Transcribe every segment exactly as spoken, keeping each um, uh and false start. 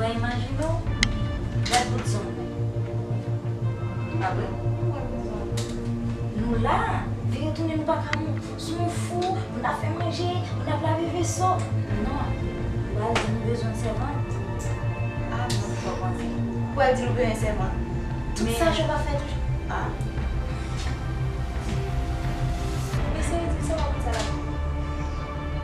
Mwen imajine w, gad bout zong ou. Pa vre? Nou la, vire tounen nou pa ka mou. Sou yon fou, moun ap fè manje, moun ap lave veso. Non, baz, nou bezwen sèvant. Ah, non, m pa panse. Ou pral di nou bezwen sèvant. Tout sa yo pa fè toujou. Ah. Mesye, di sa pa konn sa la.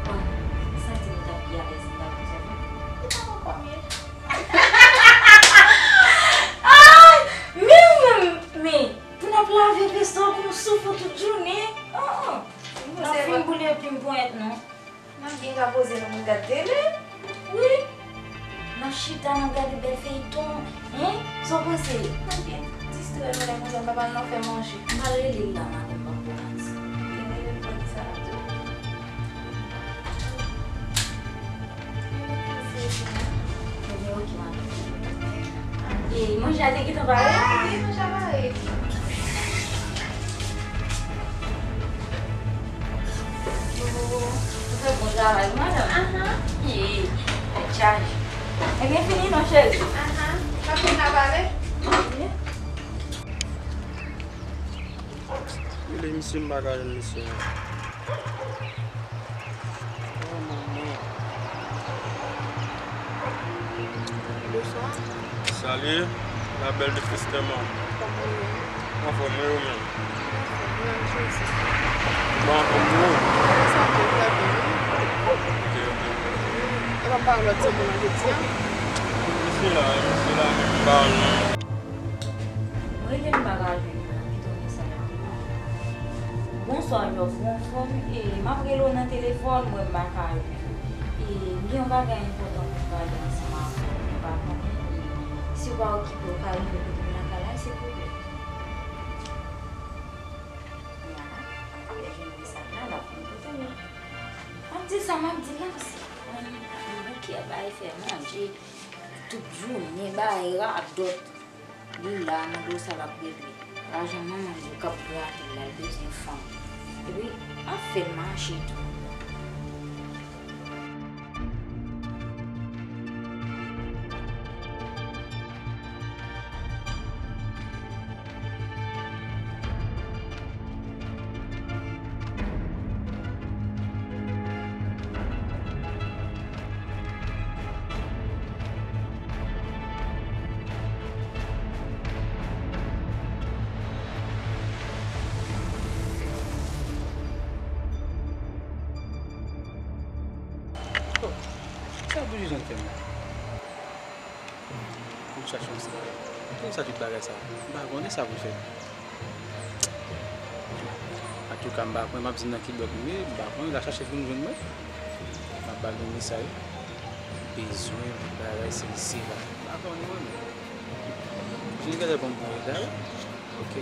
Bon, m santi nou t ap pi alèz si n t ap yon sèvant. Li pa ankò m ye. Ay! Men, men, men, pou n ap lave veso, pou nou soufri tout jounen. Oh, oh. N ap fin boule epi m ponyèt nou. N ap byen ka poze nou pou n gad tele. Wi. N ap chita, n ap gade bèl feyton. Hein? Sa w panse? N ap byen distrè nou lè konsa, n pa pral nan fè manje. M pral rele l la, madanm, m p ap pran manti. Byen rele l pou di sa l ap di w. Ebyen, oke, madanm. E, manje a te gentan pare? Ah, wi, manje a pare. Ou fè bon travay, wi, madanm. Ahan. Ee, tèt chaje. Ebyen, fini non, cheri. Ahan. N ap fin la pale. Rele misye, m pa ka jwenn misye, non. Oh, manman. Bonswa. Salut, la belle de Christement. Kòman w ye? Anfòm, wi, ou menm? Anfòm, wi, Jezi. Ou pa anfòm, non? Sa te trè byen, wi. Ok, ok, ok. Wi. E pa m pa wè lòt zanmi w lan jodi a? Misye la, misye la, men m pa wè l, non. Mwen rele m pa ka jwenn li, kite yon mesaj ak li. Bonswa, Jòf, ou anfòm? E, m ap rele w nan telefòn, mwen m pa ka jwenn ou. E, m gen yon bagay enpòtan pou m pale ansanm avè w, m pa konnen, e, si w pa okipe, w ka rive kote m lakay la, silvouplè. Kounya la, lè l jwenn mesaj la, l ap vin kote m. M ap di l sa m ap di l la, paske, m bouke bay fè manje, tout jounen, bay radòt. Li la, mande w sa l ap regle. Lajan manman l yo k ap grate l la, l bezwen fanm. Epi, ap fè l mache tou. Oh, sa Bouji Jan fè m la? Pou l chache yon sèvant. Poukisa tout bagay sa? M pa konnen sa pou l fè. Antouka, m pa konnen, m ap di nan ki blòk m ye, m pa konnen, l a chache pou l jwenn mwen. M ap ba l yon mesaj. Bezwen bagay se isi la. M pa konnen mwen menm. Jis gade bon mwen la. Ok.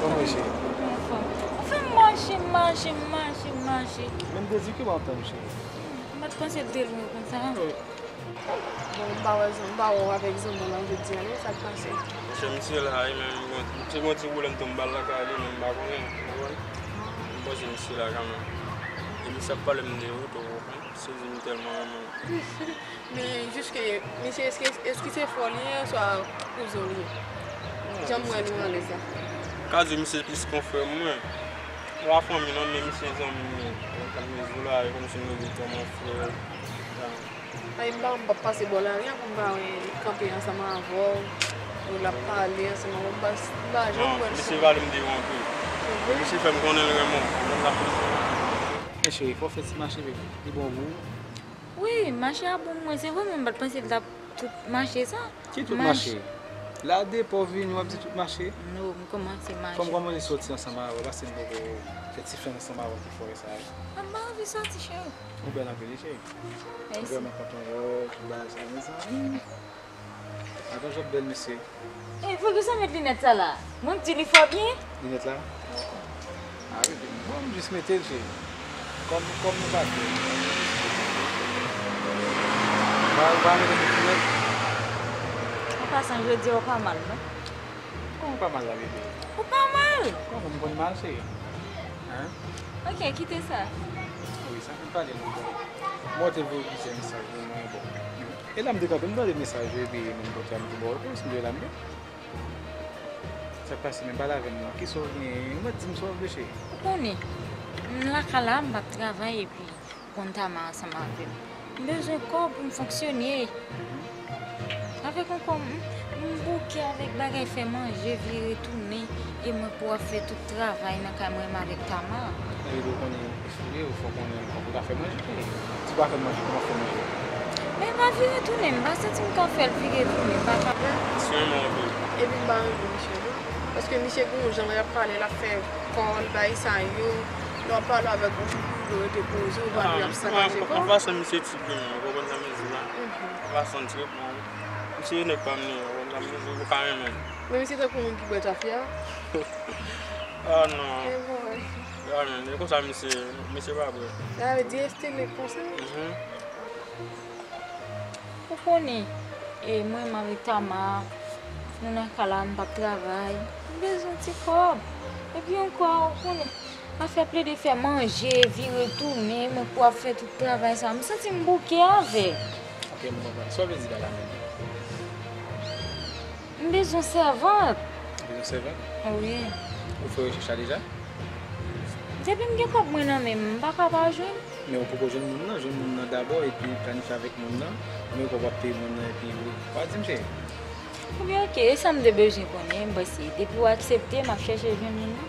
Kòman w ye, cheri? Anfen, m mache, m mache, m mache, m mache. Men m te di ke w ap tann, cheri. M pa t panse l te lwen konsa. Bon, m pa wè zan-, m pa wè w avèk zanmi w lan jodi a non, sa k pase? Monchè, misye la, e men, bon, se bon ti pwoblèm tou, m ba l lakay li, men m pa konnen, ou konprann? M panse misye la kanmenm. E misye ap pale m de ou tou, ou konprann? M sezi, m tèlman renmen w. Men jiske, misye eski, eski se frè w li ye, oswa kouzen w li ye? Jan m wè nou alèz la. Ka di misye plis kon frè mwen. Lafanmi non, men misye zanmi m ye. Donk, ap mezou la, e kòmsi m rele l kòman frè. Ay, m pa, m p ap pase bò lari a pou m pa wè li kanpe ansanm avè w, pou l ap pale ansanm avè w, m pa, m pa janm wè l sou. Non, misye pale m de ou anpil. Se vre? Misye fè m konnen l renmen w. Donk, l ap mezou la. Men cheri, fò w fè ti mache, baby. Li bon pou ou. Wi, mache a bon pou mwen, se vre, men m pa t panse l t ap tout mache sa. Ki tout mache? La depi w vini, w ap di tout mache. No, m kòmanse mache. Fò m kòmanse soti ansanm avè w, paske m poko fè ti flann ansanm avè w pou fòrè sa a. M pa anvi soti, cheri. Ou bèl anpil, wi, cheri. Mèsi. M vrèman kontan wè w, tout bagay sa, mezanmi. Adan jan bèl, mesye. E, poukisa w met linèt sa la? Mwen m di li fò byen? Linèt la? A wi, bon, m jis mete l, cheri. Kòm, kòm nou pa fè. Ou pa, ou pa mete m linèt? An pasan, jodi a ou pa mal, non? Kòman ou pa mal la, bebe? Ou pa mal! Kòman m konn mal, cheri? Hein? Ok, kite sa. Wi, sa fè m pale non, bon. Mwen te voye plizyè mesaj pou mwen, bon. E la m te kanpe, m tande mesaj yo, epi moun pote a, m di, bon, ok, si m te la, m te. Sa k pase, men pale avè m non. Kisa w gen? Ou mèt di m sa w vle, cheri. Ou konnen, m lakay la, m p ap travay, epi ou konn Tama ansanm avè m. M bezwen kòb pou m fonksyone. Avèk yon kòb, m, m bouke avèk bagay fè manje, vire tounen, e mwen pou ap fè tout travay nan kay mwen, m avèk Tama. Epi ou konnen, Wi, ou fò konnen kòman pou ta fè manje. Si w pa fè manje, kòman w fè manje? Men m pa vire tounen, m pa santi m ka fè l vire tounen, m pa kapab. Si w renmen w vle. Epi m pa renmen misye non. Paske misye gen yon jan lè l ap pale, l ap fè kò l, bagay sa yo. Lè w ap pale avèk yon moun, ou dwe rete poze, ou pa dwe ap sakaje kò w. Yon fason misye tip de moun, ou konprann sa m di la? Yon fason l tip, bon. Misye nèg pa m li, ou konprann sa m di, ou ka renmen l. Men misye tankou moun ki bwè tafya. Ah non. E bon, wi. Ah non, e konsa misye, misye pa bwè. Sa vle di estime konsa? Mhm. Ou konnen, e mwen, m avèk Tama, nou nan kay la, m p ap travay. M bezwen ti kòb. Epi ankò, ou konnen, afè plede fè manje, vire tounen, mwen pou ap fè tout travay sa. M santi m bouke avè l. Ok, m konprann. Sa w vle di pa la menm? M bezwen sèvant. Ou bezwen sèvant? Wi. Ou fè rechèch la deja? Depi m gen kòb mwen nan men m, m pa ka pa jwenn. Men ou poko jwenn moun nan, jwenn moun nan dabò, epi planifye avèk moun nan, men ou poko ap peye moun nan, epi ou pa di m cheri. Ebyen, ok, e sa m te bezwen konnen, m panse, depi w aksepte, m ap chèche jwenn moun nan.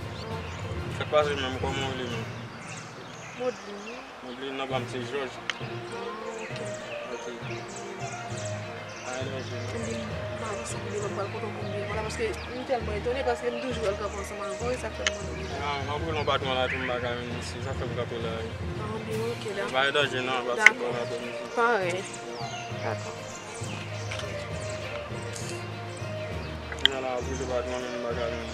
Sa k pase menm, kòman w rele menm? Modeline. Modeline nan pa m se Jòj. Ok. Pa gen danje non. Ebyen, m pa panse ke li pral kontan pou m vin la, paske m tèlman etone, paske m toujou wè l kanpe ansanm avè w, e sa k fè m mande w. Non, anpil non patwon la tou, m pa ka jwenn misye, sa fè m kanpe la wi. Anpil, ok, la. Pa gen danje non, pase bon aprèmidi. Parèy. Dakò. Kounye a la, anpil patwon menm m pa ka jwenn.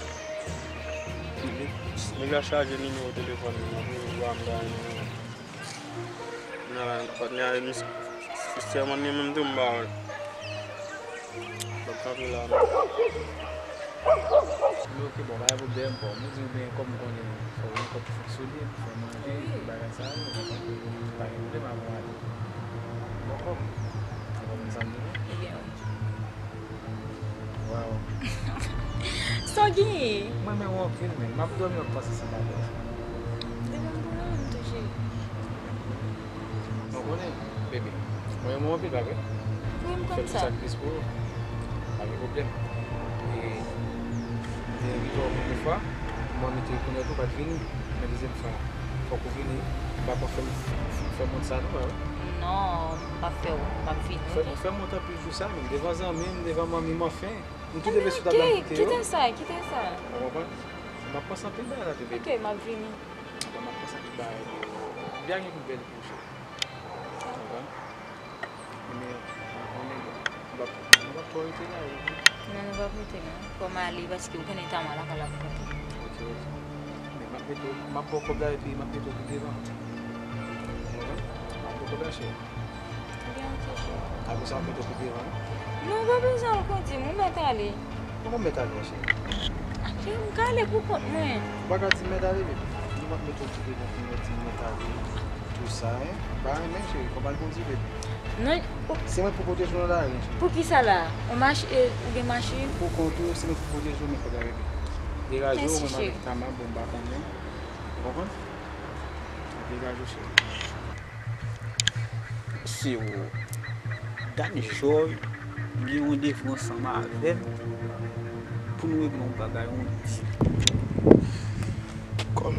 Nèg la chaje nimewo telefòn mwen, anpil vwa m pa jwenn. Nan patnè a, sèlman li menm tou m pa wè l. L ap kanpe la menm. Men ok, bon, pa gen pwoblèm, bon, nou di w byen kòm m konnen fò w gen kòb pou fonksyone, pou fè manje, tout bagay sa yo, ou konprann? Pa gen pwoblèm, apre w ale. Bon kòb. Ou konprann sa m di w? Ebyen, wi. Waw. Sa w genyen? Mwen menm anpil menm. M ap dòmi, m ap panse sa maten. Depi m pou mwen menm tou cheri. Mwen konnen, bebe. Mwen renmen w anpil, pa vre? Wi, m konn sa. Fè tout sa k plis pou ou. Pa gen pwoblèm. E, m te envite w premye fwa. Mwen mete kounye a tou pa t vini. Men dezyèm fwa, fòk ou vini. M pa konn fè m, fè m wont sa non, pa vre? Non, m p ap fè w, m p ap vini, ok? Fè m wont anpil. Pou sa menm, devan zanmi m, devan manmi m, anfen. M tou leve sou tab la, m kite yo. Kite sa, kite sa. Ou konprann? M ap panse anpil bagay la tou, bebe. Ok, m ap vini. Bon, m ap panse anpil bagay tou. Byen gen pou bèl pou ou, cheri. Ou konprann? Men, ou konnen, bon, nou p ap, nou p ap twò rete la, wi. Non, nou p ap rete, non. Fò m ale, paske ou konnen Tama lakay la pou konte. Ok, ok. Men m ap mete w, m ap ba w kòb la epi m ap mete w pi devan. Ou konprann? M ap ba w kòb la, cheri. Ebyen, ok, cheri. Apre sa, w ap mete w pi devan, wi. Non, ou pa bezwen al kondi m, ou mèt ale. Kòman m mèt ale, cheri? Cheri, m ka ale pou kont mwen. Ou pa ka di m mèt ale, bebe. M ap mete w pi devan pou mwen di m mèt ale. Tou sa, en. M pa renmen, cheri. Fò m al kondi, bebe. Non. Se mwen pou pwoteje w nan lari, cheri. Poukisa la? Ou mache, ou gen machin? Pou kont ou, se mwen pou pwoteje w, men fò w gade, bebe. Degaje w, mwen avèk Tama, bon, m pa konnen. Ou konprann? Degaje w, cheri. Se w. Dany Joy gen randevou ansanm avè m pou n regle yon bagay, yon di. Kòm.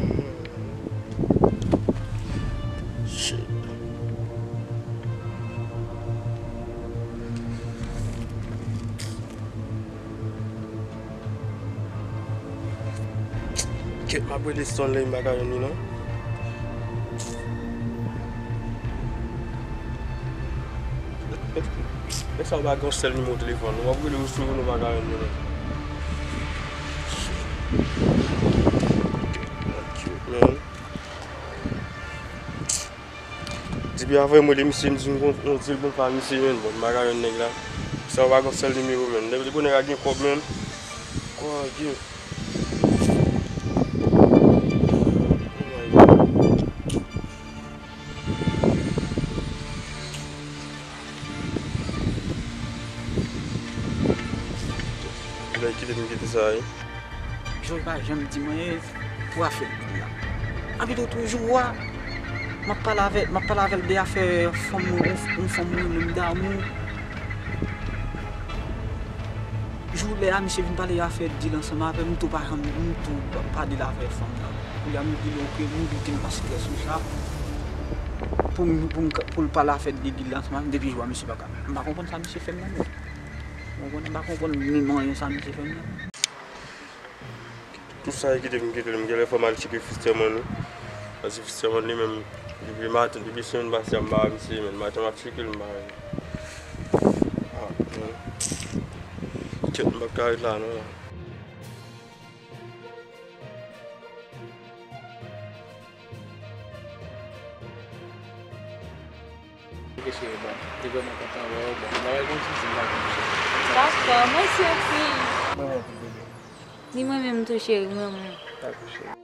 Shit. Kèt, m ap rele Stanley, m pa ka jwenn li non. Lè sa w pa gen yon sèl nimewo telefòn, w ap rele yo sou nou pa ka jwenn li non. Kèt, man. Depi avè m rele misye, m di m gon, m di l gon pa misye, man. Bon, m pa ka jwenn nèg la. Sa w pa gen yon sèl nimewo, man. Depi pou nèg la gen kòb, man. Kwa, Dye. Oh my God. Lè kite m kite sa, wi. Jòj pa janm di m anyen pou afè dil la. Anpi tou toujou a, m ap pale avè, m ap pale avè l de afè fanm mwen, yon, yon fanm mwen rele m damou. Jou lè a misye vin pale afè dil ansanm avè m, m tou pa janm, m tou pa di l afè fanm nan. Kounye a m di l oke, m di l m pa strès sou sa. Pou m, pou m, pou l pale afè de dil la ansanm avè m, depi jou a misye pa ka. M pa konprann sa misye fè m nan, non. Ou konprann, m pa konprann menm anyen sa misye fè m nan. Tout sa e kite m kite l, m genlè fò m al tcheke Fisterman wi. Paske Fisterman li menm, depi maten, depi semèn pase a, m pa wè misye, men maten m ap tcheke l, m pa wè l. Ah, men. Kèt, m p ap ka ret la non. Ok, cheri, bon, li vrèman kontan wè w, bon, bagay konn ti di m pa konn cheri. Dakò, mèsi anpil. Mwen menm tou, bebe. Di mwen menm tou, cheri, mwen menm. Dakò, cheri.